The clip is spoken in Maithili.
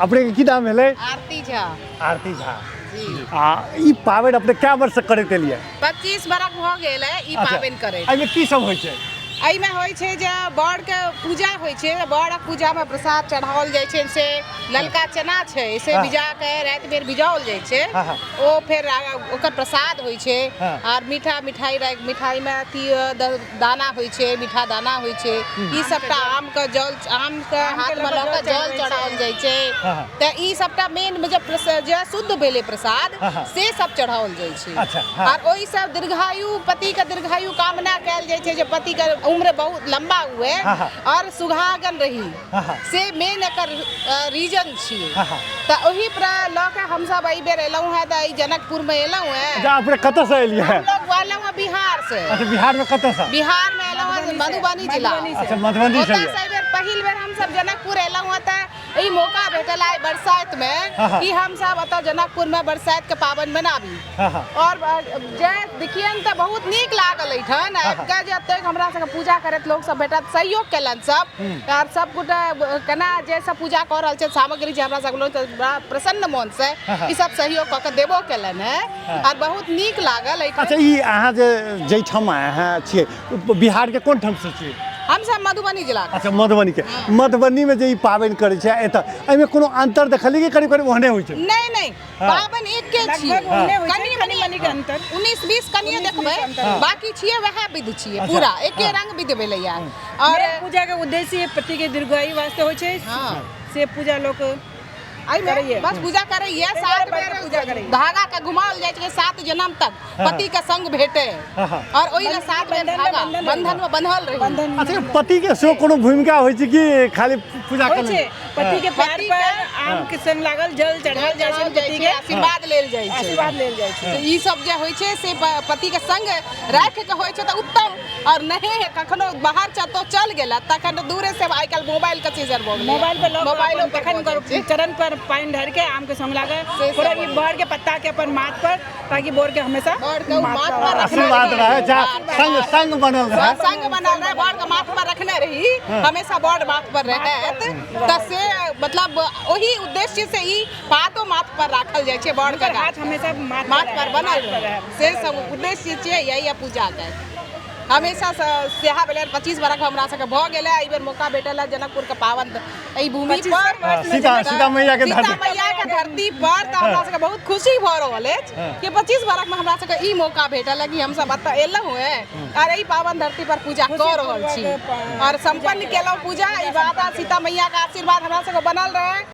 अपने के की नाम भेलै? आरती झा। आरती झा जी। आ ई पाबनि अपने कए वर्ष से करैत एलियै? 25 बरख भऽ गेल है ई पाबनि करैत। एहिमे की सब होइ छै? एहिमे होइ छै जे बड़के पूजा होइ छै, बड़क पूजामे प्रसाद चढ़ाओल जाइ छै, से ललका चना छै से भिजा के राति बेर भिजाओल जाइ छै, ओ फेर ओकर प्रसाद होइ छै। आर मीठा मिठाई, मिठाईमे अथी दाना होइ छै, मीठा दाना होइ छै, ई सबटा आमके जल, आमके हाथमे लऽ कऽ जल चढ़ाओल जाइ छै। तऽ ई सबटा मेन जे जे शुद्ध भेलै प्रसाद से सब चढ़ाओल जाइ छै। आर ओहिसँ दीर्घायु, पतिके दीर्घायु कामना कयल जाइ छै जे पतिके उम्र बहुत लम्बा हुए आओर सुहागन रही, से मेन एकर रीजन छियै। तऽ ओहि पर लऽ कऽ हमसब एहि बेर एलहुँ हेँ, तऽ एहि जनकपुरमे एलहुँ हेँ। अपने कतऽसँ एलियै? हम लोग एलहुँ हेँ बिहार से। अच्छा, बिहारमे कतऽसँ? बिहारमे एलहुँ हेँ मधुबनी जिला। अच्छा, मधुबनी से। एहि बेर पहिल बेर हमसब जनकपुर एलहुँ हेँ, तऽ ई मौका भेटल आइ बरसाइतमे कि हमसब एतऽ जनकपुरमे बरसाइतके पाबनि मनाबी। आओर जे देखियनि तऽ बहुत नीक लागल एहिठाम आबिकऽ जे एतेक हमरा सबके पूजा करैत लोक सब भेटत, सहयोग केलनि सब, आर सब गोटा केना जे सब पूजा कऽ रहल छै, सामग्री जे हमरा सब लोक बड़ा प्रसन्न मोनसँ ई सब सहयोग कऽ कऽ देबो केलनि हेँ, आर बहुत नीक लागल एहिठाम। अच्छा, ई अहाँ जे जाहिठाम अहाँ छियै, बिहारके कोन ठामसँ छियै? हमसब मधुबनी जिला। अच्छा, मधुबनी के। मधुबनी में जे ई पाबनि करै छै एतऽ, एहिमे कोनो अंतर देखलियै कि करीब करीब ओहने होइ छै? नहि नहि, पाबनि एके छियै, कनी मनी मनी के अंतर 19 20 कनिये देखबै, बाकी छियै वएह विध छियै, पूरा एके रंग विध भेलैया। और पूजा के उद्देश्य पति के दीर्घायु वास्ते होइ छै, से पूजा लोक एहिमे बस पूजा करैया, 7 बेर पूजा करैया, धागा के घुमाओल जाइ छै 7 जन्म तक पति के संग भेटे, और ओहि ला 7 बेर धागा बंधन में बंधल रही। अच्छा, पति के सेहो कोनो भूमिका होइ छै कि खाली पूजा होइ छै? पति के पैर पर आम के संग लागल जल चढ़ाओल जाइ छै, पति के आशीर्वाद लेल जाइ छै, आशीर्वाद लेल जाइ छै। ई सब जे होइ छै से पति के संग राख के होइ छै तऽ उत्तम, और नहीं कखनो बाहर चतो चल गेला तखन दूरे से आइ काल्हि मोबाइल के सीजन भऽ गेलै, मोबाइल पर मोबाइल तखन चरण पर पानि ढारि के आम के संग लागल थोड़ा ई बर के पत्ता के अपन माथ पर, ताकि बर के हमेशा बर के माथ पर आशीर्वाद रहे, संग संग बनल रहे, संग बनल रहे, बर के माथ पर रखने रही, हमेशा बर माथ पर रहत, तऽ से मतलब ओही उद्देश्य से ई पातो माथ पर राखल जाइ छै, बर के हाथ हमेशा माथ पर बनल रहे, से सब उद्देश्य छियै यही पूजा के। हमेशा सएह भेलै, 25 बरख हमरा सबके भऽ गेलै, एहि बेर मौका भेटल है जनकपुरके पावन एहि भूमि पर, सीता मैया के सीता मैया के धरती पर, तऽ हमरा सबके बहुत खुशी भऽ रहल अछि कि 25 बरखमे हमरा सबके ई मौका भेटल है कि हमसब एतऽ एलहुँ हेँ आर एहि पावन धरती पर पूजा कऽ रहल छी और सम्पन्न केलहुँ पूजा। ई माता सीता मैया के आशीर्वाद हमरा सबके बनल रहै।